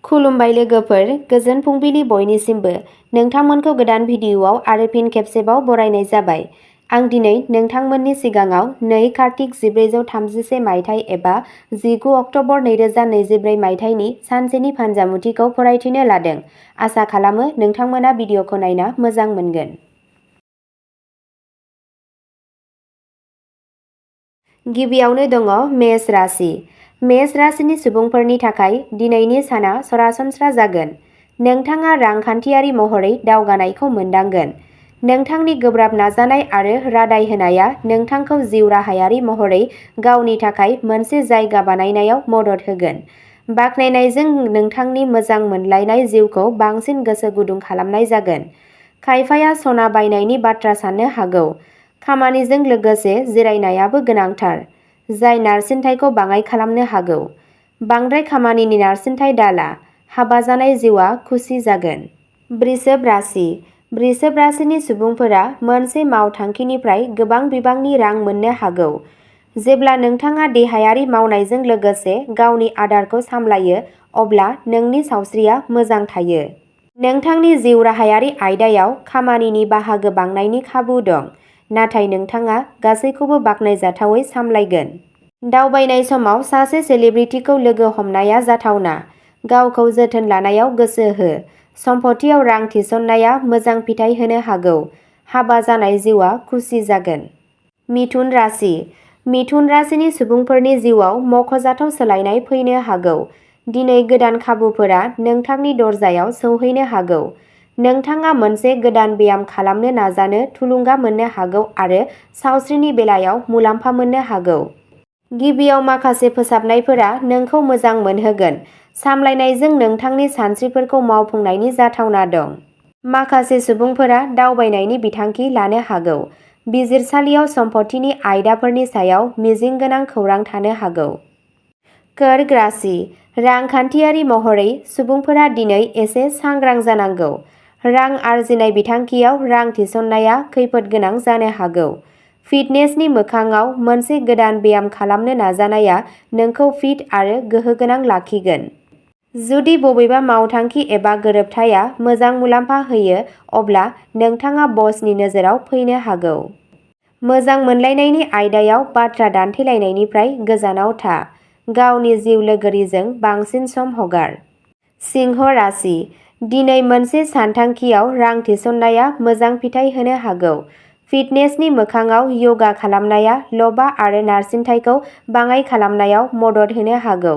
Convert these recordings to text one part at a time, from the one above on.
खुलुमबाय लोगोफोर, गोजोन फुंबिलि बयनिसिमबो। नोंथांमोनखौ गोदान भिडिअ'आव आरो फिन खेबसेबाव बरायनाय जाबाय। आं दिनै नोंथांमोननि सिगाङाव 2 कार्तिक 1431 मायथाइ एबा 19 अक्ट'बर 2024 मायथाइनि सानसेनि फान्जामुथिखौ फरायथिनो लादों। आसा खालामो नोंथांमोना भिडिअ'खौ नायना मोजां मोनगोन। गिबियावनो दङ मेष राशि। मेष राशिनि सुबुंफोरनि थाखाय दिनैनि साना सरासनस्रा जागोन। नोंथाङा रांखान्थियारि महरै दावगानायखौ मोनदांगोन। नोंथांनि गोब्राब नाजानाय आरो रादाय होनाया नोंथांखौ जिउ राहायारि महरै गावनि थाखाय मोनसे जायगा बानायनायाव मदद होगोन। बाख्नायनायजों नोंथांनि मोजां मोनलायनाय जिउखौ बांसिन गोसो गुदुं खालामनाय जागोन। खायफाया सना बायनायनि बाथ्रा साननो हागौ। खामानिजों लोगोसे जिरायनायाबो गोनांथार, जाय नारसिनथायखौ बाङाइ खालामनो हागौ। बांद्राय खामानिनि नारसिनथाय दाला, हाबा जानाय जिउआ खुसि जागोन। वृषभ राशि। वृषभ राशिनि सुबुंफोरा मोनसे मावथांखिनिफ्राय गोबां बिबांनि रां मोननो हागौ। जेब्ला नोंथाङा देहायारि मावनायजों लोगोसे गावनि आदारखौ सामलायो, अब्ला नोंनि सावस्रिया मोजां थायो। नोंथांनि जिउ राहायारि आयदायाव खामानिनि बाहागो बांनायनि खाबु दं, नाथाय नोंथाङा गासैखौबो बाखनायजाथावै सामलायगोन। दावबायनाय समाव सासे सेलिब्रिटिखौ लोगो हमनाया जाथावना। गावखौ जोथोन लानायाव गोसो हो। सम्पथियाव रां थिसननाया मोजां फिथाय होनो हागौ। हाबा जानाय जिउआ खुसि जागोन। मिथुन राशि। मिथुन राशिनि सुबुंफोरनि जिउआव मख'जाथाव सोलायनाय फैनो हागौ। दिनै गोदान खाबुफोरा नोंथांनि दरजायाव सौहैनो हागौ। नोंथाङा मोनसे गोदान ब्याम खालामनो नाजानो थुलुंगा मोननो हागौ आरो सावस्रिनि बेलायाव मुलाम्फा मोननो हागौ। गिबियाव माखासे फोसाबनायफोरा नोंखौ मोजां मोनहोगोन। सामलायनायजों नोंथांनि सानस्रिफोरखौ मावफुंनायनि जाथावना दं। माखासे सुबुंफोरा दावबायनायनि बिथांखि लानो हागौ। बिजिरसालियाव सम्पथिनि आयदाफोरनि सायाव मिजिंगोनां खौरां थानो हागौ। कर्क राशि। रांखान्थियारि महरै सुबुंफोरा दिनै एसे सांग्रां जानांगौ। रां आर्जिनाय बिथांखियाव रां थिसननाया खैफोदगोनां जानो हागौ। फिटनेसनि मोखाङाव मोनसे गोदान ब्याम खालामनो नाजानाया नोंखौ फिट आरो गोहोगोनां लाखिगोन। जुदि बबेबा मावथांखि एबा गोरोबथाया मोजां मुलाम्फा होयो, अब्ला नोंथाङा बसनि नोजोराव फैनो हागौ। मोजां मोनलायनायनि आयदायाव बाथ्रा दान्थेलायनायनिफ्राय गोजानाव था। गावनि जिउ लोगोरिजों बांसिन सम हगार। सिंह राशि। दिनै मोनसे सानथांखियाव रां थिसननाया मोजां फिथाय होनो हागौ। फिटनेसनि मोखाङाव यगा खालामनाया लबा आरो नारसिनथायखौ बाङाइ खालामनायाव मदद होनो हागौ।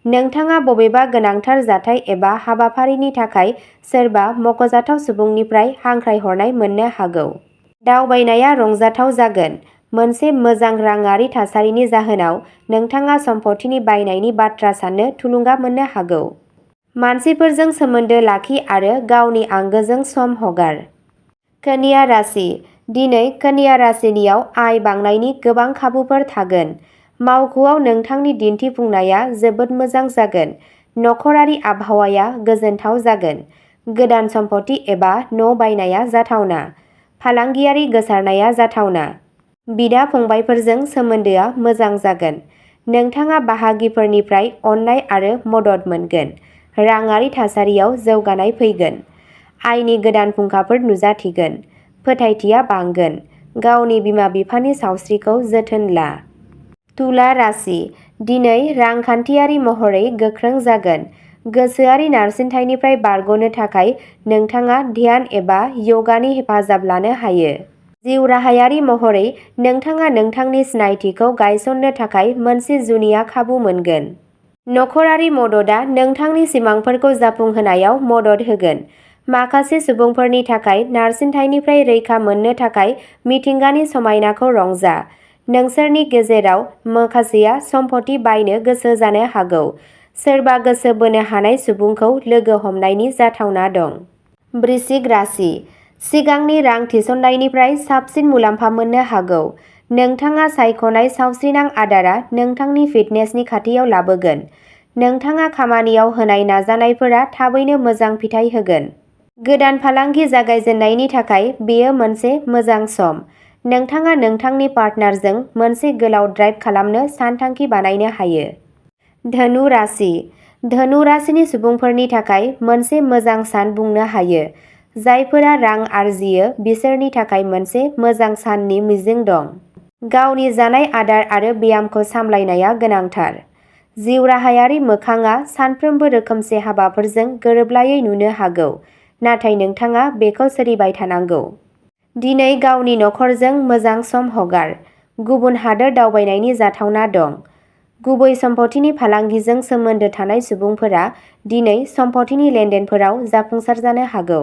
नोंथाङा बबेबा गोनांथार जाथाय एबा हाबाफारिनि थाखाय सोरबा मख'जाथाव सुबुंनिफ्राय हांख्रायहरनाय मोननो हागौ। दावबायनाया रंजाथाव जागोन। मोनसे मोजां राङारि थासारिनि जाहोनाव नोंथाङा सम्पथिनि बायनायनि बाथ्रा साननो थुलुंगा मोननो हागौ। मानसिफोरजों सोमोन्दो लाखि आरो गावनि आंगोजों सम हगार। कन्या राशि। दिनै कन्या राशिनियाव आय बांनायनि गोबां खाबुफोर थागोन। मावख'आव नोंथांनि दिन्थिफुंनाया जोबोद मोजां जागोन। नखरारि आबहावाया गोजोनथाव जागोन। गोदान सम्पथि एबा न' बायनाया जाथावना। फालांगियारि गोसारनाया जाथावना। बिदा-फंबायफोरजों सोमोन्दोआ मोजां जागोन। नोंथाङा बाहागिफोरनिफ्राय अननाय आरो मदद मोनगोन। राङारि थासारियाव जौगानाय फैगोन। आयनि गोदान फुंखाफोर नुजाथिगोन। फोथायथिया बांगोन। गावनि बिमा-बिफानि सावस्रिखौ जोथोन ला। तुला राशि। दिनै रांखान्थियारि महरै गोख्रों जागोन। गोसोआरि नारसिनथायनिफ्राय बारग'नो थाखाय नोंथाङा ध्यान एबा य'गानि हेफाजाब लानो हायो। जिउ राहायारि महरै नोंथाङा नोंथांनि सिनायथिखौ गायसननो थाखाय मोनसे जुनिया खाबु मोनगोन। नखरारि मददआ नोंथांनि सिमांफोरखौ जाफुंहोनायाव मदद होगोन। माखासे सुबुंफोरनि थाखाय नारसिनथायनिफ्राय रैखा मोननो थाखाय मिथिंगानि समायनाखौ रंजा। नोंसोरनि गेजेराव माखासेया सम्पथि बायनो गोसो जानो हागौ। सोरबा गोसो बोनो हानाय सुबुंखौ लोगो हमनायनि जाथावना दं। वृश्चिक राशि। सिगांनि रां थिसननायनिफ्राय साबसिन मुलाम्फा मोननो हागौ। नोंथाङा सायख'नाय सावस्रिनां आदारा नोंथांनि फिटनेसनि खाथियाव लाबोगोन। नोंथाङा खामानियाव होनाय नाजानायफोरा थाबैनो मोजां फिथाय होगोन। गोदान फालांगि जागायजेननायनि थाखाय बेयो मोनसे मोजां सम। नोंथाङा नोंथांनि पार्टनारजों मोनसे गोलाव ड्राइभ खालामनो सानथांखि बानायनो हायो। धनु राशि। धनु राशिनि सुबुंफोरनि थाखाय मोनसे मोजां सान बुंनो हायो। जायफोरा रां आरजियो बिसोरनि थाखाय मोनसे मोजां साननि मिजिं दं। गावनि जानाय आदार आरो ब्यामखौ सामलायनाया गोनांथार। जिउ राहायारि मोखांआ सानफ्रोमबो रोखोमसे हाबाफोरजों गोरोबलायै नुनो हागौ, नाथाय नोंथाङा बेखौ सोलिबाय थानांगौ। दिनै गावनि नखरजों मोजां सम हगार। गुबुन हादोर दावबायनायनि जाथावना दं। गुबै सम्पथिनि फालांगिजों सोमोन्दो थानाय सुबुंफोरा दिनै सम्पथिनि लेनदेनफोराव जाफुंसार जानो हागौ।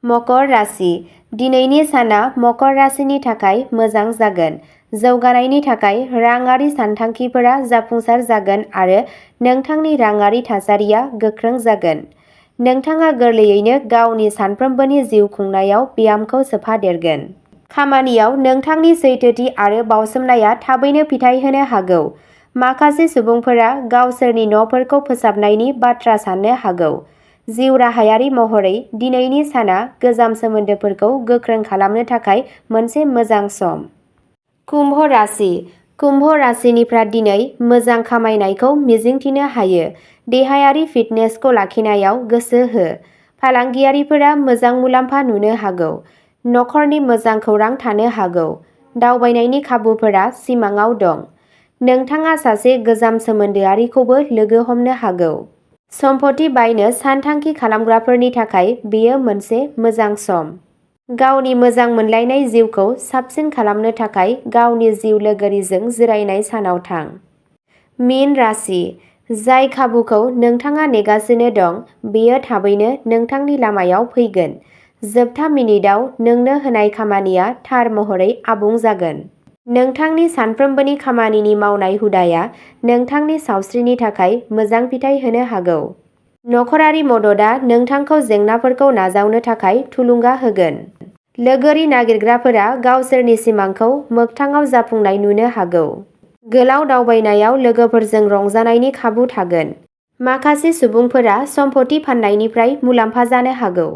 मकर राशि। दिनैनि साना मकर राशिनि थाखाय मोजां जागोन। जौगानायनि थाखाय राङारि सानथांखिफोरा जाफुंसार जागोन आरो नोंथांनि राङारि थासारिया गोख्रों जागोन। नोंथाङा गोरलैयैनो गावनि सानफ्रोमबोनि जिउ खुंनायाव ब्यामखौ सोफादेरगोन। खामानियाव नोंथांनि सैथोथि आरो बावसोमनाया थाबैनो फिथाय होनो हागौ। माखासे सुबुंफोरा गावसोरनि न'फोरखौ फोसाबनायनि बाथ्रा साननो हागौ। जिउ राहायारि महरै दिनैनि साना गोजाम सोमोन्दोफोरखौ गोख्रों खालामनो थाखाय मोनसे मोजां सम। कुम्भ राशि। कुम्भ राशिनिफ्रा दिनै मोजां खामायनायखौ मिजिंथिनो हायो। देहायारि फिटनेसखौ लाखिनायाव गोसो हो। फालांगियारिफोरा मोजां मुलाम्फा नुनो हागौ। नखरनि मोजां खौरां थानो हागौ। दावबायनायनि खाबुफोरा सिमाङाव दं। नोंथाङा सासे गोजाम सोमोन्दोआरिखौबो लोगो हमनो हागौ। सम्पथि बायनो सानथांखि खालामग्राफोरनि थाखाय बेयो मोनसे मोजां सम। गावनि मोजां मोनलायनाय जिउखौ साबसिन खालामनो थाखाय गावनि जिउ लोगोरिजों जिरायनाय सानाव थां। मीन राशि। जाय खाबुखौ नोंथाङा नेगासिनो दं बेयो थाबैनो नोंथांनि लामायाव फैगोन। जोबथा मिनिटआव नोंनो होनाय खामानिया थार महरै आबुं जागोन। नोंथांनि सानफ्रोमबोनि खामानिनि मावनाय हुदाया नोंथांनि सावस्रिनि थाखाय मोजां फिथाय होनो हागौ। नखरारि मददआ नोंथांखौ जेंनाफोरखौ नाजावनो थाखाय थुलुंगा होगोन। लोगोरि नागिरग्राफोरा गावसोरनि सिमांखौ मोगथाङाव जाफुंनाय नुनो हागौ। गोलाव दावबायनायाव लोगोफोरजों रंजानायनि खाबु थागोन। माखासे सुबुंफोरा सम्पथि फान्नायनिफ्राय मुलाम्फा जानो हागौ।